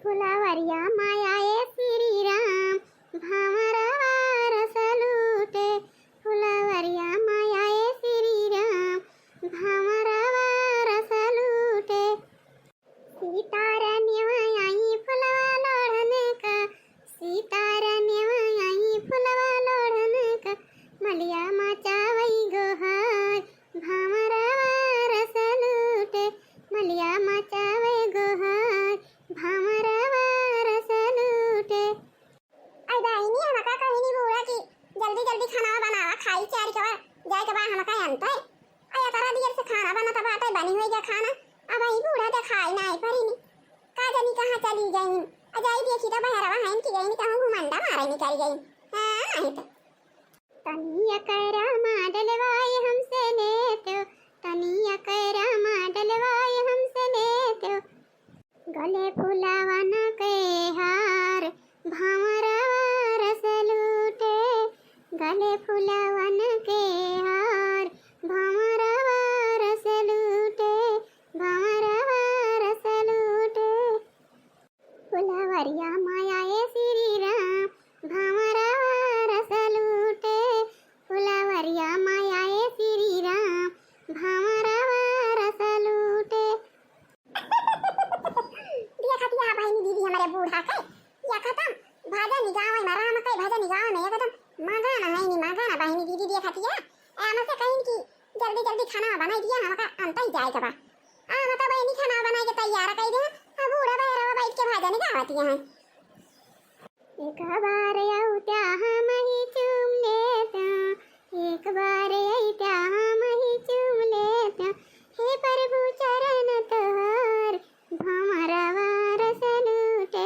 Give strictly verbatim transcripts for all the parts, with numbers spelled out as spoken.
फुलवरिया माया ए श्री राम, भंवरवा रस लूटे। फुलवरिया माया ए श्री राम, भंवरवा रस लूटे। सीतारण्यवा आई फुलवा लोढ़न का, सीतारण्यवा आई फुलवा लोढ़न का, मलिया मचावै गोहार, भंवरवा रस लूटे, मलिया मचावै गोहार, भंवरवा रस लूटे। आई बहिनी, हमका कहिनी बूढ़ा कि जल्दी जल्दी खाना बनावा, खाई चार के बाद जाए के बाद हमका अंत है। आई अतरा देर से खाना बनत बाटे, बनी होई गया खाना, अब आई बूढ़ा देखाई नाहीं परिनी, का जानी कहाँ चली गईन। आ जाई देखी तो बहरवा हईन कि गईन, कहूँ घुमंडा मारे निकल गईन। हाँ, नाहीं तो। तनिया करा मा डलवाए हमसे लेतो, तनिया करा मा डलवाए हमसे लेतो। गले फुलवन के हार, भंवरवा रस लूटे। गले फुलवन के हार, भंवरवा रस लूटे, भंवरवा रस लूटे। फुलवरिया माया ए श्री राम, भंवरवा रस लूटे। फुलवरिया माया ए श्री राम, भंवरवा रस लूटे। दिया खतिया बहिनी दीदी हमरे बूढ़ा के, या खतम भजन गावे में राम के, भजन गावे में एकदम मगन है नी, मगन बहिनी दीदी दिया खतिया। ए, हमसे कहिन कि जल्दी जल्दी खाना बनाई दिया, हमका अंत ही जाए के बा। आ, मतलब, बहिनी खाना बनाई के तैयार कर दे, अब बूढ़ा बहरवा बैठ के भजन गावत हैं। एक बार अउत्या हमही चूम लेत्या, एक बार अइत्या हमही चूम लेत्या। हे प्रभु चरण तोहार, भंवरवा रस लूटे,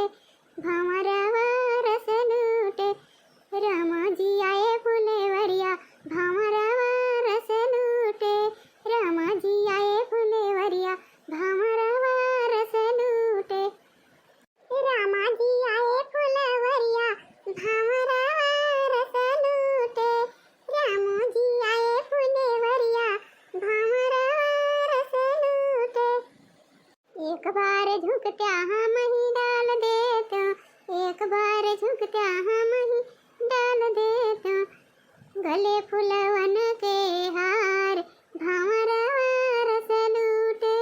भंवरवा रस लूटे। रामा जी आए फुलवरिया, भंवरवा रस लूटे। रामा जी आए फुलवरिया, भंवरवा रस लूटे। रामा जी आए फुलवरिया, भंवरवा रस लूटे। रामा जी आए फुलवरिया, भंवरवा रस लूटे। एक बार झुकत्या हमही डाल देत्या, एक बार झुकत्या हमही डाल देत्या। गले फुलवन के हार, भंवरवा रस लूटे।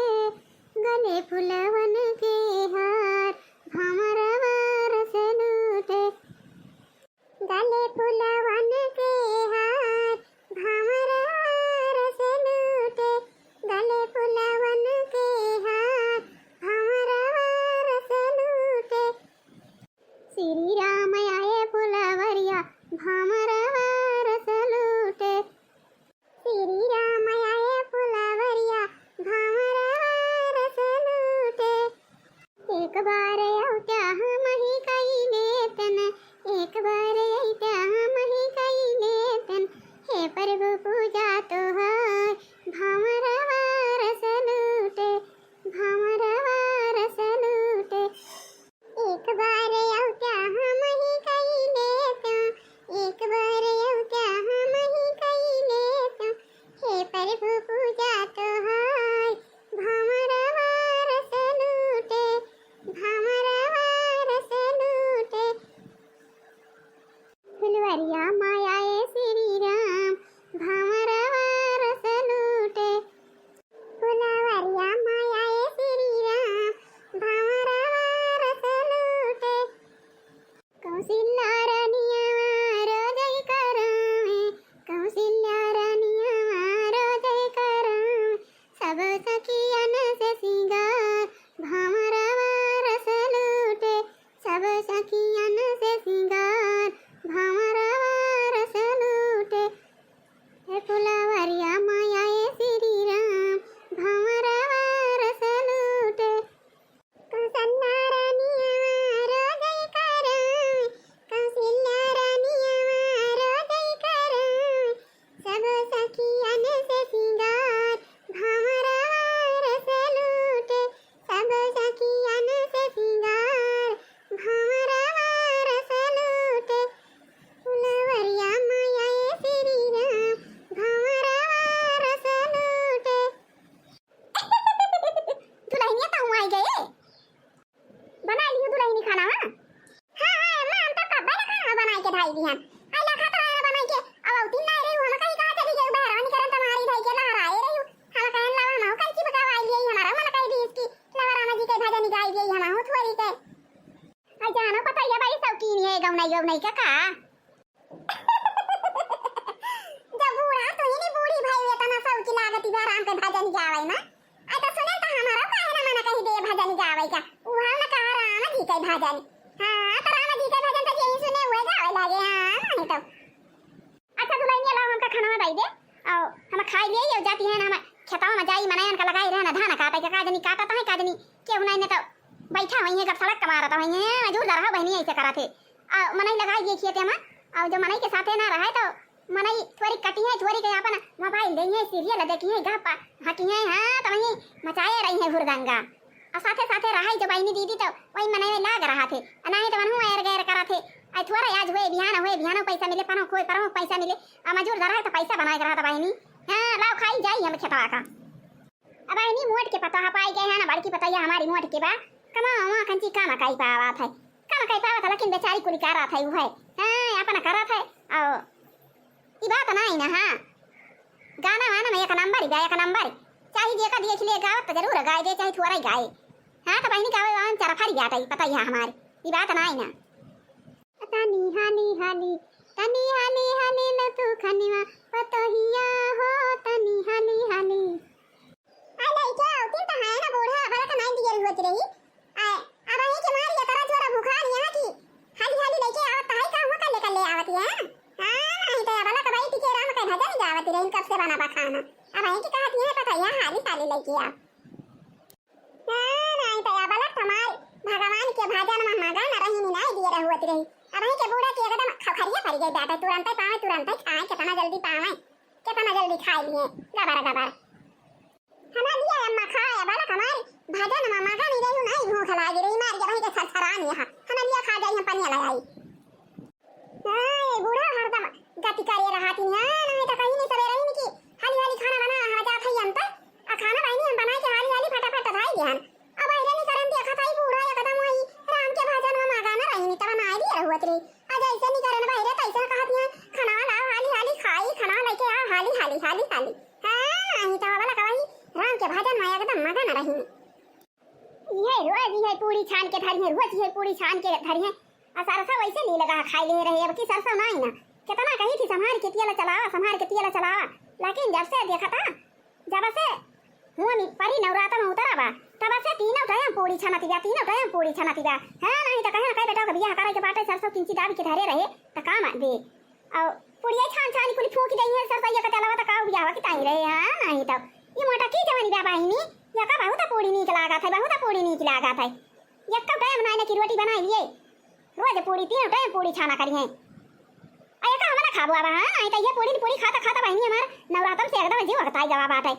गले फुलवन के हार, भंवरवा रस लूटे। गले फुलवन के हार, भंवरवा रस लूटे। गले फुलवन के हार, भंवरवा रस लूटे। श्री राम आए फुलवरिया, भंवरवा रस लूटे। श्री राम आए फुलवरिया, भंवरवा रस लूटे। एक बार अउत्या हमही कई लेत्या, एक बार अइत्या हमही कई लेत्या। हे प्रभु पूजा तोहार, भंवरवा रस लूटे, भंवरवा रस लूटे। एक बार अउत्या हमही कई लेत्या, एक बार अउत्या हमही कई लेत्या। हे प्रभु पूजा तोहार, भंवरवा रस लूटे, भंवरवा रस लूटे। फुलवरिया माया ए श्री राम, भंवरवा रस लूटे। फुलवरिया माया ए श्री राम, भंवरवा रस लूटे। कौशल्या रानिया रोजै करावे, कौशल्या रानिया रोजै करावे, सब सखियन से सिंगार, भंवरवा रस लूटे। सब सखियन से सिंगार, भंवरवा रस लूटे। हे फुलवरिया माया ए श्री राम, भंवरवा रस लूटे। कौशल्या रानिया रोजै करावे, हाँ, हाँ, अम्मा, हम तो कब्बे ले खाना बनाई के धई दिहन। आई लखा तो है बनाई के, अब औती ना रही, हम कहीं कहाँ चली गई, बहरवा निकरन तुम्हारी धई के लहराए रही। हम कहन लावा, हम कल की बकावा आई गई, हमारा मन कही दी इसकी, लावा रामा जी के भजन गाई गई, हम हूँ थोड़ी के। आई जानो पता ये बड़ी शौकीन है गौनाई गौनाई का का। जब बूढ़ा तू ही नहीं बूढ़ी भाई, ये तना शौकी लागती बा राम के भजन गावे में। आई तो सुने तो हमारा काहे ना मन कही दे भजन गावे का। उहाँ न कहा राम जी के भजन। हाँ, तो राम जी के भजन तो यही सुने हुए गावे लागे। हाँ, नहीं तो। अच्छा दुल्हनिया, लाओ हमका खाना दई दे। आओ, हम खाई लिए, ये जाती है ना, हम खेतवा में जाई, मनई उनका लगाई रहे ना, धान काटे के, का जनी काटत है, का जनी केहू नहीं, नहीं तो बैठा हुई है, कब सड़क कमारत हुई है, मजूर दरहा बहनी ऐसे करत है। आ, मनई लगाई गई खेते में, और जो मनई के साथे ना रहे तो मनई थोड़ी कटी है, थोड़ी के अपन मोबाइल दे है, सीरियल देखी है, गप हकी है, हाँ, तो वहीं मचाए रही है हुरदंगा। और साथे साथे रहाई जो बहनी दीदी तो वही मनई में लाग रहा थे, नहीं तो वनहु एर गैर करा थे। आई थोड़ा आज हुए बिहान हुए, बिहान पैसा मिले, परों हुए परों पैसा मिले, आ मजूर दरहा तो पैसा बनाए रहा था बहनी। हाँ, लाओ खाई जाई हम खेतवा का। अब बहनी मोट के पतोह पाई गए है ना, बड़की पतोहिया हमारी मोट के बा, कमा वहाँ खंची काम काई पावा था, काम काई पावा था, लेकिन बेचारी कुली करा था, वो है, हाँ, अपना करा था। और ई बात नाई ना, हाँ। गाना वाना में एक नंबर ही बा, एक नंबर। चाहे जेका देख ले गावत तो जरूर गाए दे, चाहे थोड़ा ही गाए। हाँ, तो बहनी गावे वावन चरफरी गाटई, पता ही है हमारे। ई बात नाई ना। तनी हाली हाली, तनी हाली हाली न तू खनिवा, पतोहिया हो, तनी हाली हाली। आ लइके आवतिन त है ना बूढ़ा, भला त नाई दियल होत रही। आ, अब अहीं के मार ये तरह जोरा भुखार यहाँ की। हाली हाली लइके आवत त है का हुआ कल्ले कल्ले आवत है। हाँ, नहीं तो अब लक भाई टिके राम के भजन गावत रही, कब से बना बा खाना। अब अहीं की कहत है पता यहाँ हाली हाली लइके आ। हाँ, नहीं तो अब लक हमार भगवान के भजन में मगन रही, नहीं दिए रहुअत रही। अब अहीं के बूढ़ा के एकदम खखरिया पड़ गई बेटा, तुरंते पावे, तुरंते खाए, कितना जल्दी पावे, कितना जल्दी खाए लिए, गबर गबर। हमार लिया अम्मा खाए, बालक हमार भजन में मगन रही, नहीं भूख लागी रही, मार के वहीं के छरछरान यहाँ। हमार लिया खा जाई, हम पनिया लगाई। हाँ, ये बूढ़ा हरदम गति करे रहा थी, हाँ, नहीं तो कहीं नहीं सवेरे ही निकी। हाली हाली खाना बना, हम जात है हम तो। आ खाना बहिनी हम बनाए के हाली हाली फटाफट धाई दिहन। अब अहिरे निकरन देखत हई बूढ़ा एकदम वही राम के भजन में मगन रही, नहीं तो बनाए दिए रहुअत रही। आ जैसे निकरन बहिरे तैसे कहत हैं, "खाना लाओ हाली हाली खाई, खाना लेके आओ हाली हाली, हाली हाली।" हाँ, नहीं तो वाला कवाई राम के भजन में एकदम मगन रही। ये रोज ये पूरी छान के धरी है, रोज ये पूरी छान के धरी है। आ सरसों वैसे नहीं लगा खाई ले रहे, अब की सरसों ना आई ना। कितना कही थी संभार के तेल चलावा, संभार के तेल चलावा, लेकिन जब से देखा था जब से हुआ नि-, परी नवराता में उतरा बा, तब से तीनों टाइम पूरी छनती बा, तीनों टाइम पूरी छनती बा। हाँ, नहीं तो कहे ना, कहे बेटा के बियाह करे के बाटे, सरसों किंची दाबी के धरे रहे, त काम दे। और पुड़िया छान छान कुल फूंक दई है, सरसैया का चलावा त का बियाह की ताई रहे, हाँ, नहीं तो। ये मोटा की जवानी बा बहिनी, या का बहुत पूरी नीक लागत है, बहुत पूरी नीक लागत है। एक तो टाइम नाई ना की रोटी बनाई लिए, रोज पूरी, तीन टाइम पूरी छाना करी है। आ, ये का हम ना खाबो अब, हाँ? नहीं तो ये पूरी, पूरी खाता, खाता बहिनी हमार नवरातन से एकदम जीव हकताई गवा बाटे।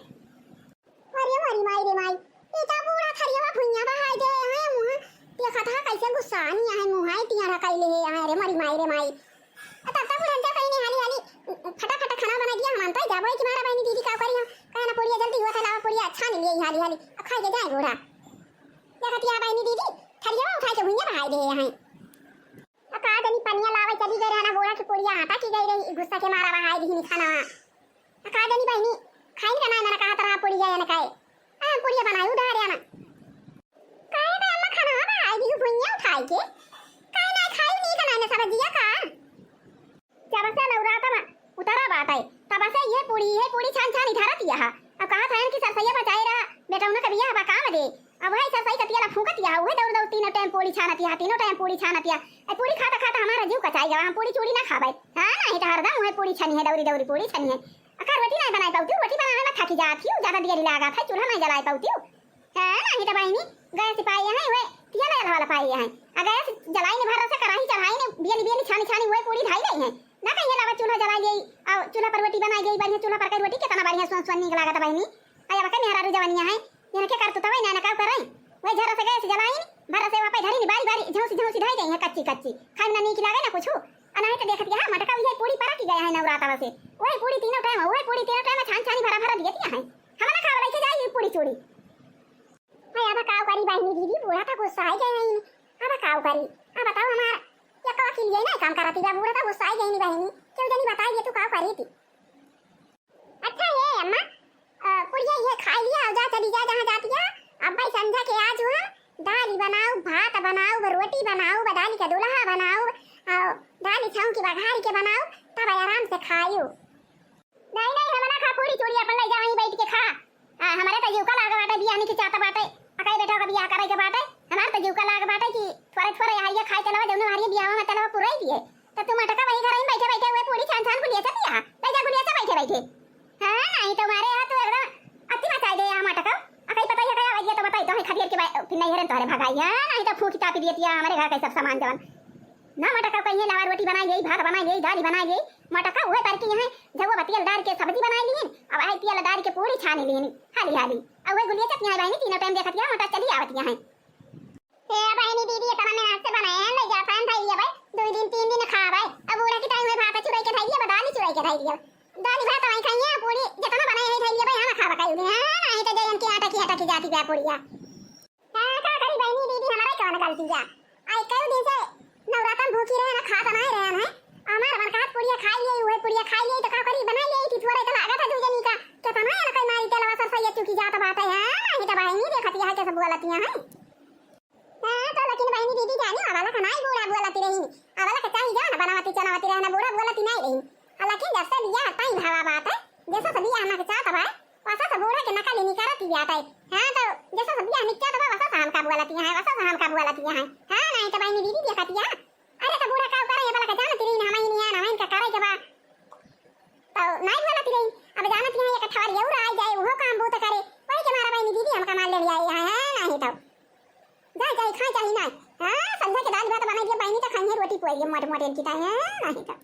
अरे मोरी माई रे माई, ये तो पूरा थरिया भुइया बहाई दे, हैं मुँह। देखा था कैसे गुस्सा नहीं है, मुँह है, तिया रखाई ले है, रे मोरी माई रे माई। आ, तब तक उड़न जा कहीं नहीं, हाली, हाली, फटाफट खाना बना दिया, हम तो जाबो है कि मारा बहिनी दीदी का करी हम। कहे ना, पुड़िया जल्दी हुआ था, लावा पुड़िया अच्छा नहीं लिए, हाली, हाली, अब खाई के जाए बूढ़ा। देखा तिया बहिनी दीदी, थरिया उठा के भुइया बहाई दे हैं। आ का जनी पनिया लावे चली गई रहना, बोला कि पुड़िया आटा की गई रही, गुस्सा के मारा बहाई दी खाना। आ का जनी बहिनी, खाइन का ना, मैंने कहा तरह पुड़िया या ना खाए। आ पुड़िया बनाई उधार या ना। काहे बे अम्मा खाना बहाई दी भुइया उठाई के? काहे ना खाई नहीं का ना सब्जिया का? जब से नवराता में उतरा बात है, तब से ये पूड़ी, ये पूड़ी छान छान इधर आती है। अब कहा था इनकी सरसैया बचाए रहा, बेटा उन्हें कभी यह काम दे। अब वही सरसई कतिया ला फूंकत या, वही दौड़ दौड़ तीनों टाइम पूड़ी छानत या, तीनों टाइम पूड़ी छानत या। ए, पूड़ी खाता खाता हमारा जीव कचाई गवा, हम पूड़ी चूड़ी ना खाबे। हाँ, नहीं तो हरदम वही पूड़ी छनी है, दौरी दौरी पूड़ी छनी है। अका रोटी नहीं बनाए पाउती, रोटी बनावे में थकी जात ही, ज्यादा देरी लागत है, चूल्हा नहीं जलाए पाउती। हाँ, नहीं तो बहिनी, गैस पाए हैं, वह तिया लगा वाला पाए हैं। आ गैस जलाई ने भर से कढ़ाई चढ़ाई ने, बियली बियली छानी छानी वही पूड़ी ढाई गई है। ना कहीं लावा चूल्हा जलाई गई, और चूल्हा पर रोटी बनाई गई, बढ़िया चूल्हा पर का रोटी कितना बढ़िया सुन सुन नीक लागत बहिनी। आ अब के मेहरारू जवनिया है, इनके करतूतवै ना, ना का करै। वही झरा से गैस जलाइन, भरा से वहाँ पे धरी बारी बारी, झौंसी झौंसी ढाई गई है, कच्ची कच्ची। खाए में ना नीक लागे ना कुछ। आ नहीं तो देखत यहाँ मटका हुई है, पूड़ी परा की गया है नवराता से। वही पूड़ी तीनों टाइम, वही पूड़ी तीनों टाइम छान छानी भरा भरा दिए दिया है। हम ना खावा लेके जाई पूड़ी चूड़ी। हाय, अब काव करी बहिनी दीदी, बूढ़ा था गुस्सा है गया है। अब काव करी। अब बताओ, हमार यकवा के लिए ना काम करती बा, बूढ़ा तो गुस्साई गई नी बहिनी, केहू जनी बताई दे तू का करी थी। अच्छा ये अम्मा, अ, पुड़िया ये खाई लिया, जा चली जा जहाँ जाती है। अब भाई संझा के आज हुआ, दाल बनाओ, भात बनाओ, रोटी बनाओ, दाल के दुल्हा बनाओ, अ, दाल छौंकी बघारी के बनाओ, तब आराम से खायो। नहीं, नहीं, हम ना खा, पूरी चूड़ी अपन ले जा, वहीं बैठ के खा। आ, हमारे तो जीव का लाग बाटे, बियाह नहीं की चाहत बाटे, अकाई बेटा का बियाह करे के बाटे। हमारे तो जीव का लाग बाटे कि थोड़े थोड़े हरिया खाए चलवा, जौन हमारी बियाह में चलवा पुराई दिए। तो तू मटका वही घर में बैठे बैठे हुए पूरी छान छान गुलिया चल दिया, ले जा गुलिया से बैठे बैठे। हाँ, नहीं तो मारे यहाँ तू एकदम अति मचाई दे यहाँ मटका। अकाई पता ही है क्या, आवाज ये तो बताई तो है खदियर के बा-, फिर नहीं हरन तोहरे भगाई। हाँ, नहीं तो फूकी चापी दिए तिया हमारे घर का सब सामान जवन। ना मटका कहिए, लावा रोटी बनाई गई, भात बनाई गई, दाल बनाई गई। मटका उहे पर की यहाँ जब वो बतियल डार के सब्जी बनाई लीन, अब आई तियल डार के पूरी छानी लीन, हाली हाली। अब वही गुलिया चटिया बहिनी तीनों टाइम देखत यहाँ मटक चली आवत यहाँ। हे बहिनी दीदी, इतना मेहनत से बनाए हैं, ले जाता है, धैर्य भाई, दो दिन, तीन दिन खा भाई। अब बूढ़ा की टाइम में भात चुराई के धैर्य, अब दाल चुराई के धैर्य। दाल भात वही खाइए, पूरी जितना बनाए हैं धैर्य भाई, हम खा बकाई उन्हें, हाँ, नहीं तो जयन के आटा की आटा की जाती बा पूड़िया। हाँ, का करी बहिनी दीदी, हमारा कौन गलती बा? आई कई दिन से नवरातन भूखी रहे ना, खात ना रहे हैं। हमार मन कहत पुड़िया खाई लिए, उहे पुड़िया खाई लिए, तो का करी, बनाई लिए थी थोड़ा, तो लागत है दू जनी का, केतना ना कोई मारी तेलवा सरसैया चुकी जात बाटे, हाँ, नहीं तो बहिनी देखत यहाँ के सब बोलतियाँ हैं। हाँ, तो लेकिन बहिनी दीदी जानी, अबला का नाई बूढ़ा बोलती रही, अबला का चाही जान बनावती चनावती रहे ना, बूढ़ा बोलती नहीं रही। लेकिन जब से बियाह टाइम हवा बाटे, जैसा से बियाह ना के चाहत बा, वैसा से बूढ़ा के नकल ही निकलती बाटे। हाँ, तो जैसा से बियाह निकलत बा, वैसा से हमका बोलती है, वैसा से हमका बोलती है। हाँ, नहीं तो बहिनी दीदी देखती है। अरे तो बूढ़ा का करे, अबला का जानती रही ना, हम ही नहीं है ना, हम इनका करे के बा। तो नहीं बोलती रही, अब जानती है, एक ठवारी और आ जाए, वो काम बूत करे, वही के मारा बहिनी दीदी हमका मार ले आई है, हाँ, नहीं तो। जा, जा, खा, जा, ही ना। हाँ, संझा के दाल भात बनाई दिया, बहिनी तो खाई है, रोटी पुआई है, मोटे, मोटे इनकी ताई, हाँ, नहीं तो।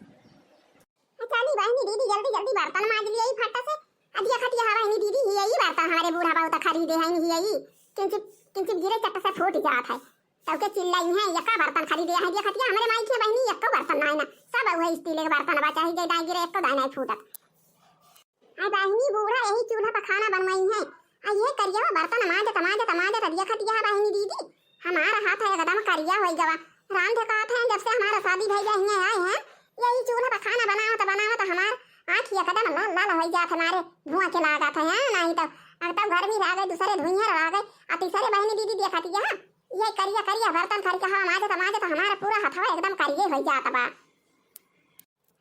चली बहिनी दीदी, जल्दी, जल्दी बर्तन माज लिया ही फट से। अदिया खतिया बहिनी दीदी, ही यही बर्तन हमारे बूढ़ा बहुत खरीदे हैं, ही यही। किंचित, किंचित गिरे चट से फूट जात है। तब के चिल्लाई है, यका बर्तन खरीदे हैं, दिया खतिया हमारे माई के बहिनी, यको बर्तन ना है ना। सब वही स्टील के बर्तन बचा ही, जे दाई गिरे, एको दाई नहीं फूटत। आ बहिनी बूढ़ा यही चूल्हा पर खाना बनवाई है। आ ये करिया बर्तन माजत, माजत, माजत, अब ये खतिया बहिनी दीदी, हमारा हाथ है एकदम करिया होई गवा। रांधे कहत हैं, जब से हमारा शादी भई गई है, आए हैं, यही चूल्हा पर खाना बनावत, बनावत हमार आँख एकदम लाल, लाल होई जात हमारे, धुआं के लागत है, हाँ, नहीं तो। अब तब गर्मी रह गई, दूसरे धुइयां रह गए, आ तीसरे बहिनी दीदी देखतिया, ये करिया, करिया बर्तन खरिया हवा माजत, माजत हमारा पूरा हथवा एकदम करिए होई जात बा।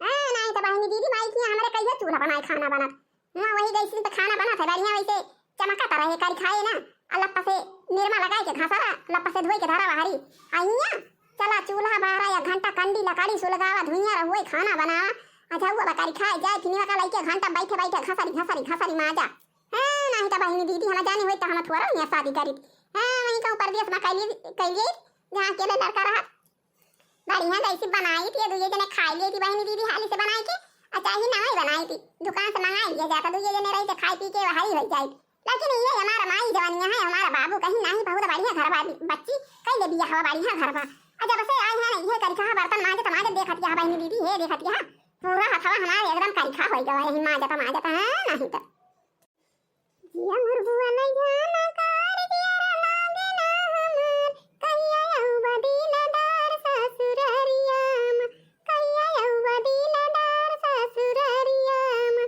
हाँ, नहीं तो बहिनी दीदी, माई किया हमारे कहियो चूल्हा बनाए खाना बनत। हुआ वही गैस पे खाना बनत है, बढ़िया वैसे चमकत रहे, करी खाए ना। आ लप्पा से निरमा लगाए के घासा, लप्पा से धोए के धरा बाहरी। आ इहाँ चला चूल्हा बारा या घंटा कंडी लकड़ी सुलगावा, धुइयां रहुए खाना बनावा। आ जाऊ अब करी खाए जाए, फिनिवा का लइके घंटा बैठे बैठे घसरी घसरी घसरी माजा। हाँ, नहीं तो बहिनी दीदी, हम जानी होई तो हम थोड़ा नहीं शादी करी। हाँ, वहीं कहूँ परदेस में कैली, कैली, जहाँ अकेले लड़का रहा। बढ़िया जैसी बनाई थी, दुइये जने खाई ली थी बहिनी दीदी हाली से बनाई के। अच्छा ही नाई बनाई थी, दुकान से मंगाई लिया जाता, दुइये जने रही तो खाई पी के वहाई हो जाई। लेकिन ये हमारा माई जवानिया है, हमारा बाबू कहीं नहीं, बहुत बढ़िया घर बा, बच्ची कई ले बिया हवा बढ़िया घर बा। आ जब से आए हैं ना, ये करिखा बर्तन माजत माजत देखत क्या बहिनी दीदी, हे देखत क्या पूरा हथवा हमारे एकदम करिखा हो गया, यही माजत माजत है नहीं तो। जिया मोर बुआ लैया ना कार, जियरा लागे ना हमार, कहिया अउबा दिलदार ससुररिया में, कहिया अउबा दिलदार ससुररिया में।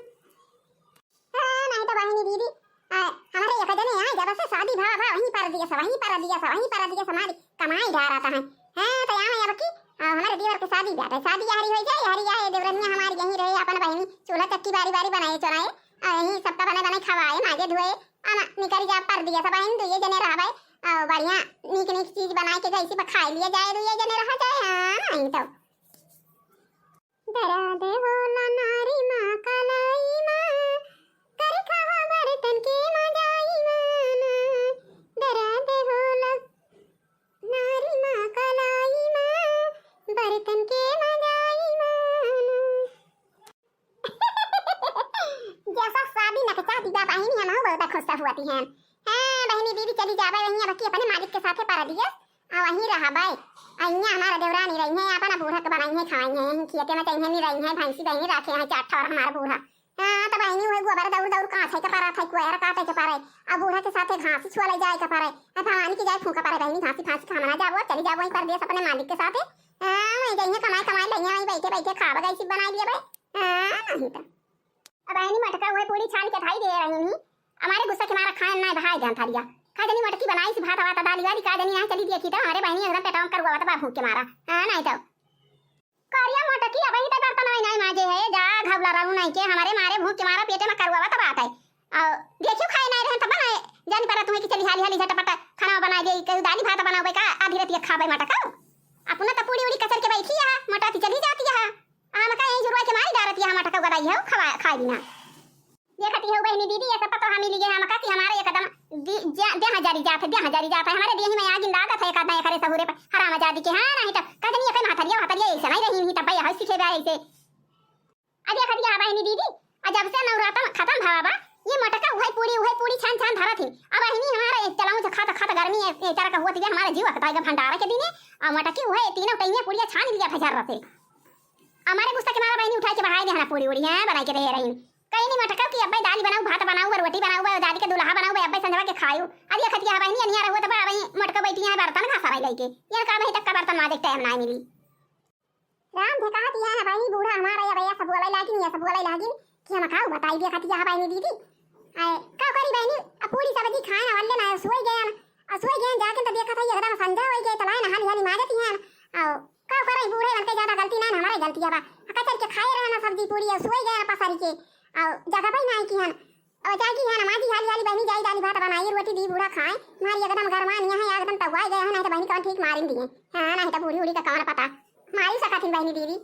हाँ, नहीं तो बहिनी दीदी, आ, हमारे एक जने आए, जब से शादी भा, भा, वहीं परदेस, वहीं परदेस, वहीं परदेस, हमारी कमाई डारत है। हाँ, तो यहाँ अब की, आ, हमारे देवर के शादी बाटे, शादी हरी हो जाए, हरी आए, देवरनिया हमारी यहीं रहे, अपन बहिनी चूल्हा चक्की बारी बारी बनाए चुराए, आ, यहीं सबका बनाए बनाए खवाए, माजे धोए, आ, ना, निकल जा परदेस, बहिन दुइये जने रहबे, आ, बढ़िया नीक नीक चीज बनाए के जैसी पर खाए लिए जाए, दुइये जने रहा जाए, हाँ, नहीं तो। दर्द होला नारी माँ कलाई माँ, करिखा बर्तन के मजाई माँ ना। दर्द होला नारी माँ कलाई माँ, बर्तन के मजाई माँ ना। जैसा शादी नकचा दिया बहिनी, हम बहुत खुश हुआती हैं। हाँ, बहिनी दीदी चली जाबे वहीं, अब की अपने मालिक के साथे परदेस, आ वहीं रहबे। आ इहाँ हमारा देवरानी रही है, अपना बूढ़ा के बनाई है, खाई है, यहीं खेते में चाहिए नहीं रही है, भैंसी बहिनी रखे हैं, चार ठौर हमारा बूढ़ा। हाँ, तो बहिनी, उहे गोबर दौड़ दौड़ काछे के परा था, कोयर काटे के परे, अब बूढ़ा के साथे घासी छुआ ले जाए के परे, अब भवानी के जाए फूंका परे, बहिनी, घासी फांसी खाना जाबो, चली जाबो वहीं परदेस अपने मालिक के साथे। हाँ, वहीं जइहे कमाए कमाए लइहे, वहीं बैठे बैठे खाब गई सी बनाई लिए भाई। हाँ, नहीं तो। अब बहिनी, मटका उहे पूड़ी छान के धाई दे रही ही, हमारे गुस्सा के मारा खाए ना भाई जान थारिया। का जनी मटकी बनाई सी भात वात दाली वाली, का जनी ना चली देखी तो हमारे बहिनी एकदम पेटवा में करुआ बा भूख के मारा। हाँ, नहीं तो। करिया मोटकी, अबहीं तक बर्तन वही नहीं माजे है, जा घबला रहू नहीं के, हमरे मारे भूख के मारा पेटे में करुआ तब आत है। और देखियो खाए नहीं रहे तब बनाए, जानी पड़ा तुम्हें कि चली हाली हाली झटपट खाना बनाए दे, कहीं दाली भात बनावे का आधी रतिया खाबे मटका। अपना तो पूड़ी उड़ी कचर के बैठी है, मोटा ती चली जाती है। हम का यहीं जुड़वा के मारी डारती है, मटका गदाई है, खवा, खाए बिना। देखती हो बहिनी दीदी, ये सब पतो हम मिली गए हमका कि हमारे एकदम दि-, जा-, देह जरी जात है, देह जरी जात है, हमारे देह में आगिन लागत है, एक आध एकरे सहूरे पर हराम जादी के, हाँ, नहीं तो कजनी एक माथरिया, माथरिया ऐसे नहीं रही हुई, तब भाई हंसी खेबे ऐसे। अरे देखती है बहिनी दीदी, और जब से नवरातन खत्म भवा बा, ये मटका उहे पूड़ी, उहे पूड़ी छान छान धरत ही। अब बहिनी हमारा एक चलाऊ से खात खात गर्मी ए, ए तरह का हुआ, तो ये हमारा जीव हकता है भंडारा के दिने, और मटकी उहे तीनों टैया पूड़िया छान लिया था झर्र से। हमारे गुस्सा के मारा बहिनी उठाए के बहाए देहना पूड़ी उड़ी, हाँ, बनाई के दे रही। कहीं नहीं मटकाऊ कि अब्बे दाल बनाऊ, भात बनाऊ, रोटी बनाऊ, बे दाल के दुल्हा बनाऊ, बे अब्बे संजवा के खाऊ। अरे खतिया बहिनी अनिया रहुआ तो बा, वही मटका बैठी है बर्तन घासा रही लेके। ये का बही तक का बर्तन माजे टाइम ना मिली। राम धे कहत है ना बहिनी बूढ़ा हमारा या भैया सब बोले लागिन, या सब बोले लागिन कि हम काऊ बताई दे खतिया बहिनी दीदी। आए, का करी बहिनी, अब पूरी सब्जी खाए ना वाले ना सोई गए ना। अब सोई गए जाके तो देखा था एकदम संझा हो गए, तो लाए ना हाली हाली माजती है। और का करे बूढ़े बनते ज्यादा गलती ना, हमारा गलती है बा। कचर के खाए रहे ना सब्जी पूरी, और सोई गए ना पसरी के। और जगह पे ही ना आई की है। और जागी है ना माजी हाली हाली बहिनी जाई दाली भात बनाई, रोटी दी बूढ़ा खाए। मारी एकदम गरमान यहाँ एकदम तवाई गए हैं, नहीं तो बहिनी कौन ठीक मारिन दिए। हाँ, नहीं तो बूढ़ी उड़ी का कौन पता। मारी सका थी बहिनी दीदी।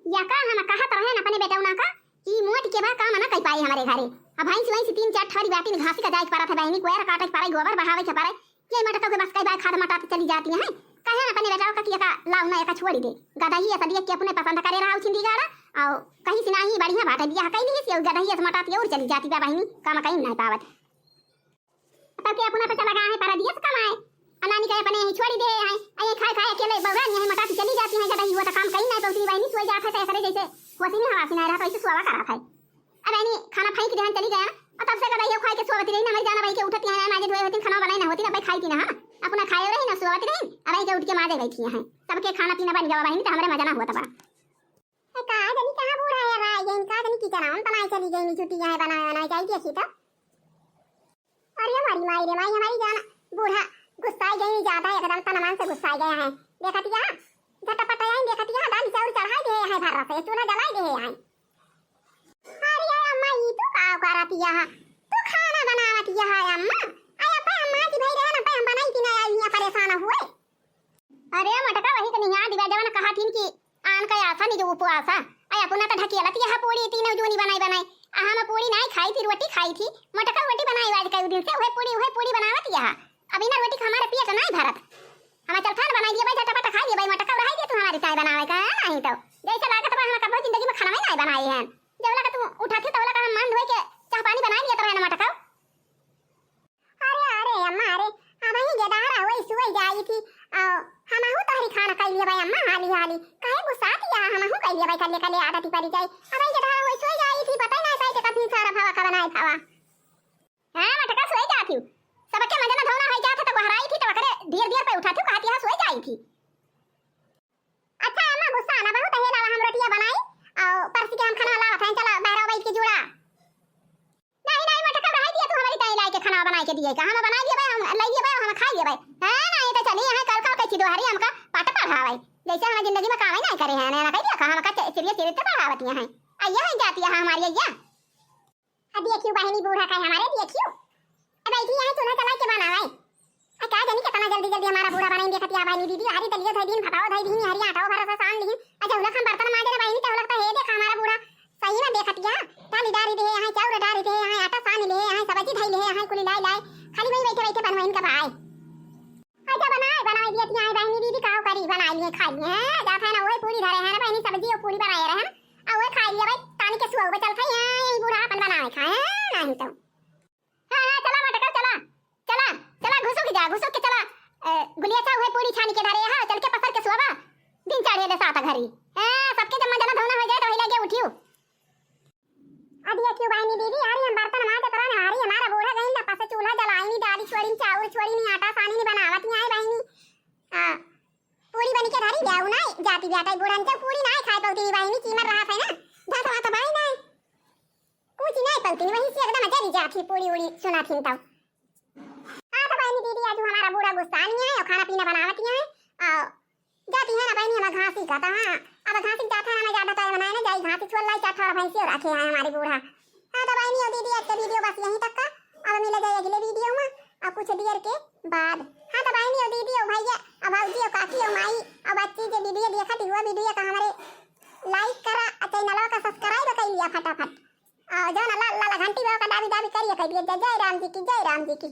या का हम कहत रहे न अपने बेटौना का कि मोट के बा काम न कई पाए हमारे घरे। अब भैंस वैंस तीन चार ठौरी बाटी में घासी का जाए के परत है बहिनी, कोयर काटे के परे, गोबर बहावे के परे। ये मटका के बस कई बार खाद मटात चली जाती हैं। कहे न अपने बेटौना का कि एका लाऊ ना एका छोड़ी दे। गदही ऐसा देख के अपने पसंद करे रहा उछिंदी गाड़ा। और कहीं से नाही बढ़िया बात है, बियाह कई ली से गदही ऐसा मटात और चली जाती बा बहिनी, काम कहीं नहीं पावत। तब के अपना पैसा लगा है, परदेस कमाए। अनानी के अपने यहीं छोड़ी दे हैं। अये खाए खाए अकेले बउरा नहीं है, मटाती चली जाती है, जब हुआ तो काम कहीं नहीं पहुँचनी बहिनी, सोई जात है तो ऐसे जैसे वसीनी हवा सुनाए रहा, तो ऐसे सुआवा करा था। अब ऐनी खाना फेंक देहन चली गया, और तब से कदा ये खाए के सोवती रही ना, हमारी जाना भाई के उठती है, माजे धोए होती, खाना बनाए ना होती ना, भाई खाई थी ना, हाँ, अपना खाए रही ना, सोवती रही, अब आई के उठ के माजे बैठी हैं, सबके खाना पीना बन गवा बहिनी, तो हमारे मजा ना हुआ तबा। ए, का जनी कहाँ बूढ़ा है राय गइन, का जनी किचन आवन बनाए चली गई, छुट्टी यहाँ बनाए बनाए जाई देखी तो। अरे हमारी माई रे माई, हमारी जान बूढ़ा गुस्साई गई ज्यादा, एकदम तन मन से गुस्साई गया है। देखतिया, झटपट आई देखतिया, दाल चाउर चढ़ाई दे हैं भर से, चूल्हा जलाई दे हैं। अरे अम्मा, ई तू का करतिया है? तू खाना बनावतिया है अम्मा? अरे अब्बे अम्मा जी भाई रहे ना, अब्बे हम बनाई कि ना आई, यहाँ परेशान हुए। अरे मटका वही के निहा दिवा जवन कहा थीन कि आन का आसा निज उपवासा। आय अपना तो ढकेलत यह पूड़ी तीनों जूनी बनाई बनाई। आ हम पूड़ी नाई खाई थी, रोटी खाई थी। मटका रोटी बनाई आज कई दिन से, उहे पूड़ी, उहे पूड़ी बनावत यह। अब इना रोटी का हमारे पेट नाई भरत। हम चल खान बनाई दिए भाई, झटपट खाई लिए भाई, मटका रहाई दिए तू हमारी चाय बनावे का, नहीं तो जैसे लागत बा हम कबो जिंदगी में खाना ही नाई बनाए हैं। जब लगा तू उठा थी, तब लगा हम मान धोए के चाह पानी बनाई लिए तो रहना मटका। अरे, अरे, अम्मा, अरे, हमही गेदहरा होई सुई जाई थी, आ, हमहू तोहरी खाना कई लेबै अम्मा, हाली, हाली। काहे गुस्सात या, हमहू कई लेबै, कल्ले, कल्ले आदत पड़ी जाई। हमही गेदहरा होई सुई जाई थी, पता ही ना पाई के कभी सारा भावा का बनाए भावा। हाँ, मटका सुई जाती हूँ। सबके मजे में धौना होई जात है तो गोहराई थी, तो ओकरे धीर, धीर पे उठाती हूँ, कहती हाँ, सुई जाई थी। अच्छा अम्मा, गुस्सा ना बहुत है, लावा हम रोटियां बनाई और परसी के हम खाना लावत हैं, चला बहरा बैठ के जुड़ा। नहीं, नहीं, मटका रह दिया, तू हमारी ताई लाई के खाना बनाई के दिए का, हम बनाई दिए भाई, हम लाई दिए भाई, हम खाई दिए भाई। हाँ, नहीं तो चली यहाँ कल, कल कैसी दोहरी हमका पाठ पढ़ावे, जैसे हमारी जिंदगी में काम ही नहीं करे हैं, ना कह दिया का हमका चे-, चलिए चरित्र पढ़ावती हैं, अय्या है जाती है हमारी अय्या। अब देखियो बहिनी बूढ़ा का है हमारे, देखियो। अब ऐसी यहाँ चूल्हा चला के बनावे। आ का जानी कितना जल्दी जल्दी हमारा बूढ़ा बनाई देखत या बहिनी दीदी, हरी दलिया धई दिन, भताओ धई दिन, हरी आटाओ भरा सा सान दिन। अच्छा हुलक हम बर्तन माजे ना बहिनी, तो हुलक तो हे देखा हमारा बूढ़ा। सही में देखत या, दाली डारी दे, यहाँ चाउर डारी दे, यहाँ आटा सान ले, यहाँ सब्जी धई ले, यहाँ कुली लाई लाई। खाली वहीं बैठे बैठे बनवाइन का भाई। अच्छा बनाए, बनाए दिए थी, आए बहिनी दीदी, काव करी, बनाए लिए, खाए लिए, हैं? जात है ना, वही पूरी धरे हैं ना बहिनी, सब्जी और पूरी बनाए रहे हैं, और वही खाए लिए भाई, तानी के सुआ बचल था, यहाँ यही बूढ़ा अपन बनाए खाए, हैं? नहीं तो। हाँ, हाँ, चला मटका, चला, चला, चला, घुसुक जा, घुसुक के चला, ए, गुलिया चा, वही पूरी छानी के धरे, हाँ, चल के पसर के सुआ बा, दिन चढ़े ले सात घरी, हाँ, सबके जब मजना धोना हो जाए, तो वही लगे उठियो। अति बेटा बुढ़न से पूरी नाय खाए पौती बहिनी, कीमर रहा है ना, धसवा तो भाई नाय, कुछ नाय पौती, वही से एकदम जरी जात ही पूरी उड़ी सुना थी तो। हाँ तो बहिनी दीदी, आज हमारा बूढ़ा गुस्सा नहीं है और खाना पीना बनावत ही है और जाती है ना बहिनी, हम घासी का तो हाँ, अब घासी जाता है ना, मैं ज्यादा तो बनाए ना जाई, घासी छोड़ लाई चार ठो भैंसी और रखे हैं हमारे बूढ़ा। हाँ तो बहिनी और दीदी, आज का वीडियो बस यहीं तक का, अब मिला जाए अगले वीडियो में और कुछ देर के बाद। हाँ तो बहिनी और दीदी और भैया और भौजी और काकी और माई और बच्ची जो वीडियो देखत हुआ, वीडियो का हमारे लाइक करा और चैनल का सब्सक्राइब कर लिया फटाफट। और जो ना लाल लाल घंटी बा का दाबी दाबी करिए, कह दिए जय जय राम जी की, जय राम जी की।